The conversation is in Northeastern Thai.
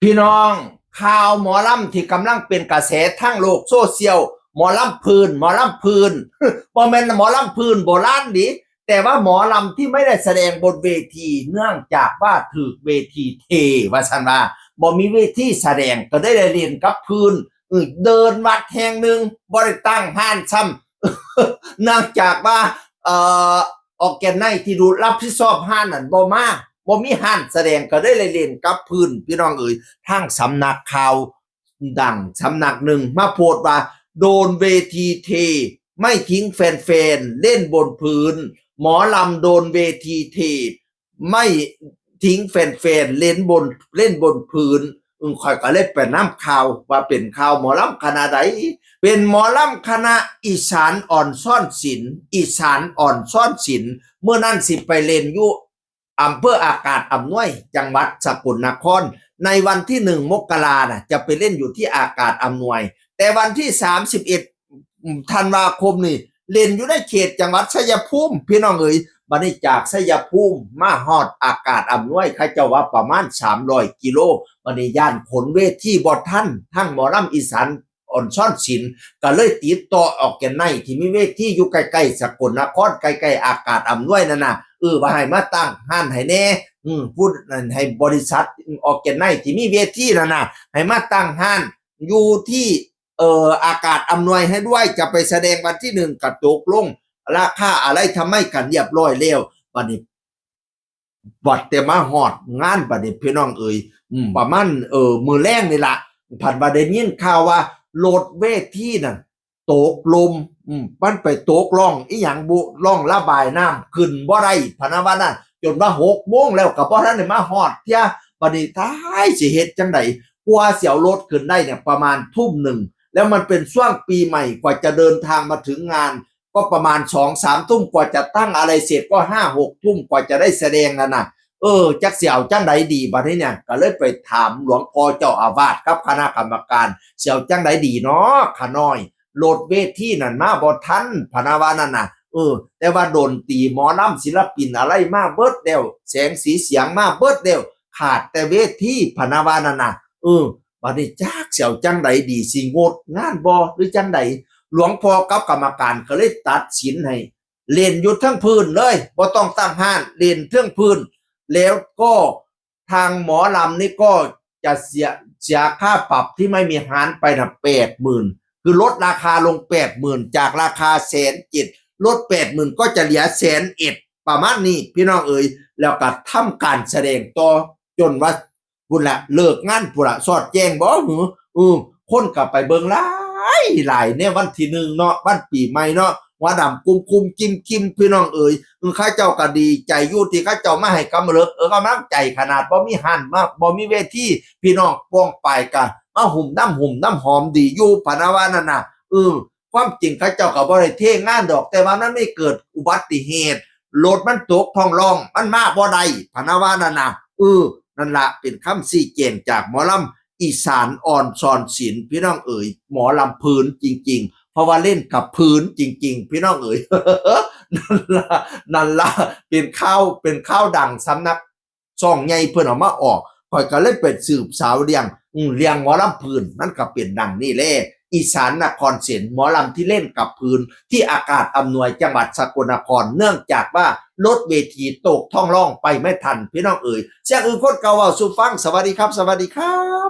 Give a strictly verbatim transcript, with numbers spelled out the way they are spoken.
พี่น้อง ข่าวหมอลำที่กำลังเป็นกระแสทางโลกโซเชียล หมอลำพื้น หมอลำพื้น บ่แม่นหมอลำพื้นโบราณดิ แต่ว่าหมอลำที่ไม่ได้แสดงบนเวที เนื่องจากว่าถืกเวทีเท ว่าซั่นว่า บ่มีเวทีแสดง ก็ได้เล่นกับพื้น เออ เดินวัดแห่งหนึ่ง บ่ได้ตั้งฮ้านซ้ำ เนื่องจากว่า เอ่อ ออร์แกไนซ์ที่ดูรับผิดชอบฮ้านนั่นบ่มา บ่มีฮ้านแสดง ก็ได้เล่นกับพื้น พี่น้องเอ๋ย ทางสำนักข่าวดังสำนักหนึ่งมาโพสต์ว่า โดนเวทีเท ไม่ทิ้งแฟนๆ เล่นบนพื้น หมอลำโดนเวทีเท ไม่ทิ้งแฟนๆ เล่นบน เล่นบนพื้น อืม ข้อยก็เลยไปนำข่าวว่าเป็นข่าวหมอลำคณะใด เป็นหมอลำคณะอีสานอ่อนซ่อนศิลป์ อีสานอ่อนซ่อนศิลป์ เมื่อนั้นสิไปเล่นอยู่อำเภออากาศอำนวย จังหวัดสกลนคร ในวันที่หนึ่งมกราน่ะ จะไปเล่นอยู่ที่อากาศอำนวย แต่วันที่สามสิบเอ็ด ธันวาคมนี่ เล่นอยู่ในเขตจังหวัดชัยภูมิ พี่น้องเอ๋ย บัดนี้จากชัยภูมิมาฮอดอากาศอำนวย เขาเจ้าว่าประมาณสามร้อยกิโล บัดนี้ย้านขนเวทีบ่ทัน ทางหมอลำอีสานอ่อนซ่อนศิลป์ ก็เลยติดต่อออร์แกไนซ์ที่มีเวทีอยู่ใกล้ๆสกลนคร ใกล้ๆอากาศอำนวยนั่นน่ะ เออ ว่าให้มาตั้งฮ้านให้แหน่ อืม ผู้นั้นให้บริษัทออร์แกไนซ์ที่มีเวทีนั่นน่ะ ให้มาตั้งฮ้านอยู่ที่ เอ่อ อากาศอำนวยให้ด้วย จะไปแสดงวันที่หนึ่ง ก็ตกลงราคาอะไรทำไมกันเรียบร้อยแล้ว บัดนี้ บัดแต่มาฮอดงานบัดนี้ พี่น้องเอ๋ย อืม ประมาณ เอ่อ มื้อแลงนี่ล่ะ พัดว่าได้ยินข่าวว่ารถเวทีนั่นตกหล่ม อืม มันไปตกร่องอิหยังบุ ร่องระบายน้ำ ขึ้นบ่ได้ พะนะว่านั่น จนว่าหกโมงแล้วก็บ่ทันได้มาฮอดเทื่อ บัดนี้ท้ายสิเฮ็ดจั่งใด กว่าสิเอารถขึ้นได้เนี่ยประมาณทุ่มหนึ่ง แล้วมันเป็นช่วงปีใหม่ กว่าจะเดินทางมาถึงงาน ก็ประมาณสองสามทุ่ม กว่าจะตั้งอะไรเสร็จก็ห้าหกทุ่ม กว่าจะได้แสดงนั่นน่ะ เออ จักสิเอาจั่งใดดี บัดนี้เนี่ย ก็เลยไปถามหลวงพ่อเจ้าอาวาสกับคณะกรรมการ สิเอาจั่งใดดีเนาะ ข้าน้อย รถเวทีนั่นมาบ่ทัน พะนะว่านั่นน่ะ เออ แต่ว่าดนตรีหมอลำศิลปินอะไรมาเบิดแล้ว แสงสีเสียงมาเบิดแล้ว ขาดแต่เวที พะนะว่านั่นน่ะ เออ บัดนี้จักสิเอาจั่งใดดี สิงดงานบ่ หรือจั่งใด หลวงพ่อกับกรรมการก็เลยตัดสินให้ เล่นอยู่เทิงพื้นเลย บ่ต้องตั้งฮ้าน เล่นเทิงพื้น แล้วก็ทางหมอลำนี่ก็จะเสีย เสียค่าปรับที่ไม่มีฮ้านไปน่ะแปดหมื่น คือลดราคาลงแปดหมื่น จากราคาแสนเจ็ด ลดแปดหมื่น ก็จะเหลือแสนเอ็ด ประมาณนี้ พี่น้องเอ๋ย แล้วก็ทำการแสดงต่อจนว่า พุ้นละ เลิกงานพุ้นละ สอดแจ้งบ่หือ อือ คนก็ไปเบิ่งหลายหลายในวันที่หนึ่งเนาะ วันปีใหม่เนาะ หัวดำกุมคุมกิมคิม พี่น้องเอ๋ย อือ เขาเจ้าก็ดีใจอยู่ที่เขาเจ้ามาให้กำเริก เออ กำลังใจขนาด บ่มีฮ้านมา บ่มีเวที พี่น้องป้องปายก็มาหุ่มน้ำหุ่มน้ำหอมดีอยู่ พะนะว่านั่นน่ะ อือ ความจริงเขาเจ้าก็บ่ได้เทงานดอก แต่ว่ามันไม่เกิดอุบัติเหตุ รถมันตกท้องร่อง มันมาบ่ได้ พะนะว่านั่นน่ะ เออ นั่นละเป็นคำชี้แจงจากหมอลำอีสานอ่อนซ่อนศิลป์ พี่น้องเอ๋ย หมอลำพื้นจริงๆ เพราะว่าเล่นกับพื้นจริงๆ พี่น้องเอ๋ย นั่นละ นั่นละ เป็นข่าว เป็นข่าวดังสำนัก ช่องใหญ่เพิ่นเอามาออก ข้อยก็เลยไปสืบสาวเรื่อง อืม เรื่องหมอลำพื้น มันก็เป็นดังนี้แหละ อีสานนครศิลป์ หมอลำที่เล่นกับพื้น ที่อากาศอำนวย จังหวัดสกลนคร เนื่องจากว่ารถเวทีตกท้องร่องไปไม่ทัน พี่น้องเอ๋ย เสียงอื่นคนเก่าเว้าสู่ฟัง สวัสดีครับ สวัสดีครับ